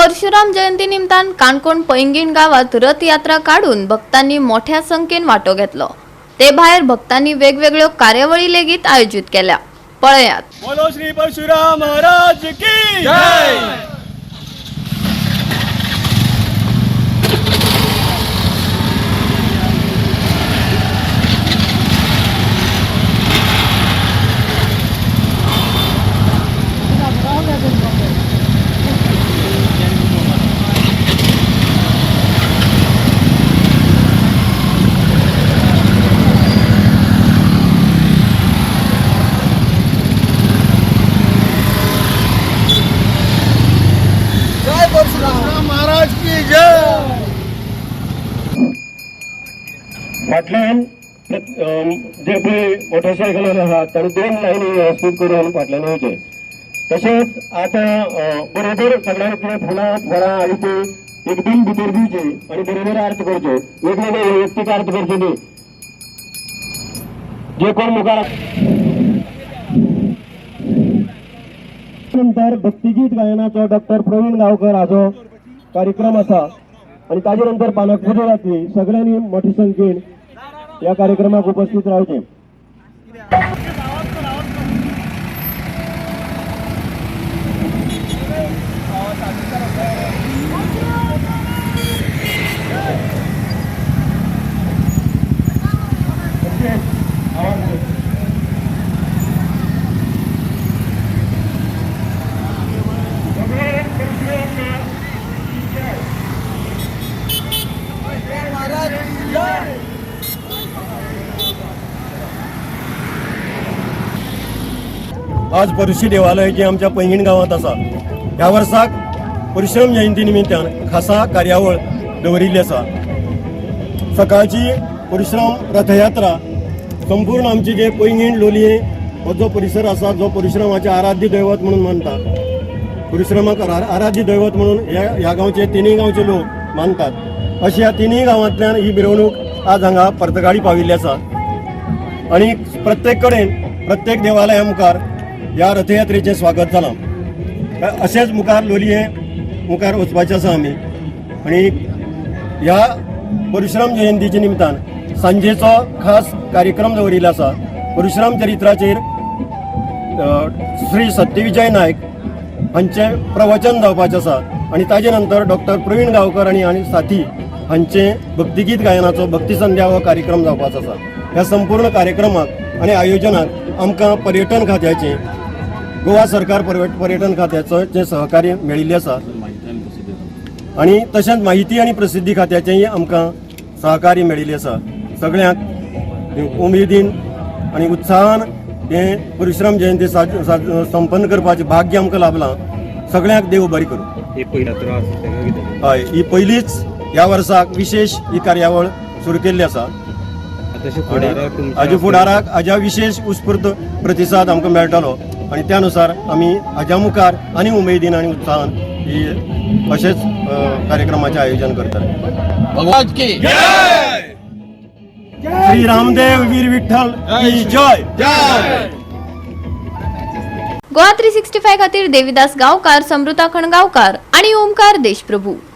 परशुराम जयंती निमतान काणकोण पैंगीण गावात रथयात्रा काडून भक्तांनी मोठ्या संख्येन वांटो घेतलो. ते भायर भक्तांनी वेगवेगळ्यो कार्यावळी लेगीत आयोजीत केल्या. पळयात. बोलो श्री परशुराम महाराज की जय. जय परशुराम महाराज की जय. फाटल्यान जे पळय मोटरसायकलार आहा ताणें दोन लायनी वेवस्थीत करून फाटल्यान वयचें. तशेंच आतां बरोबर सगळ्यांक कितें फुलां फळां आनी ती एकदम भितर दिवची आनी बरोबर आर्त करच्यो, वेगवेगळे वैयक्तीक आर्त करच्यो न्ही. जे कोण मुखार नंतर भक्तिगीत गायनाचो डॉक्टर प्रवीण गांवकर हाजो कार्यक्रम आसा आनी ताजे नंतर पालक पुजा जातली. सगळ्यांनी मोठे संख्येन या कार्यक्रमाक उपस्थित रावचे. महाराज की जय. आज परशी देवालय जे आमच्या पैंगीण गांवांत आसा, ह्या वर्साक परशुराम जयंती निमित्तान खासा कार्यावळ दवरिल्ली आसा. सकाळची परशुराम रथयात्रा संपूर्ण आमची जे पैंगीण लोलयें हो जो परिसर आसा, जो परशुरामाचें आराध्य दैवत म्हणून मानता, परशुरामाक आराध्य दैवत म्हणून ह्या ह्या गांवचे तिनूय गांवचे लोक मानतात. अशा ह्या तिनूय गांवांतल्यान ही मिरवणूक आज हांगा पर्तगाळी पाविल्ली आसा आनी प्रत्येक कडेन प्रत्येक देवालया मुखार ह्या रथयात्रेचें स्वागत जालां. अशेंच मुखार लोलये मुखार वचपाचें आसा आमी. आनी ह्या परशुराम जयंतीच्या निमतान सांजेचो खास कार्यक्रम दवरिल्लो आसा. परशुराम चरित्राचेर श्री सत्यविजय नायक हांचें प्रवचन जावपाचें आसा आनी ताजे नंतर डॉक्टर प्रवीण गांवकर आनी आनी साथी हांचें भक्तिगीत गायनाचो भक्ती संध्या हो कार्यक्रम जावपाचो आसा. ह्या संपूर्ण कार्यक्रमाक आनी आयोजनाक आमकां पर्यटन खात्याचें, गोवा सरकार पर्यटन खात्याचो जें सहकार्य मेळिल्लें आसा आनी तशेंच माहिती आनी प्रसिद्धी खात्याचेंय आमकां सहकार्य मेळिल्लें आसा. सगळ्यांक उमेदीन आनी उत्साहान हें परशुराम जयंती संपन्न करपाचें भाग्य आमकां लाभलां. सगळ्यांक देव बरें करूं. ही पहिला त्रास सगळं कितें? हय, ही पयलीच ह्या वर्साक विशेश ही कार्यावळ सुरू केल्ली आसा. तशें फुडाराक तुमच्या हाज्या फुडाराक हाज्या विशेश उत्स्फूर्त प्रतिसाद आमकां मेळटलो आनी त्या नुसार आमी हाज्या मुखार आनी उमेदीन आनी उत्साहान ही अशेंच कार्यक्रमाचें आयोजन करतले. भगवान की श्री रामदेव वीर विठ्ठल की जय. जय. गोवा 365 खातीर देविदास गांवकार, समृता खणगावकार आणि ओमकार देशप्रभू.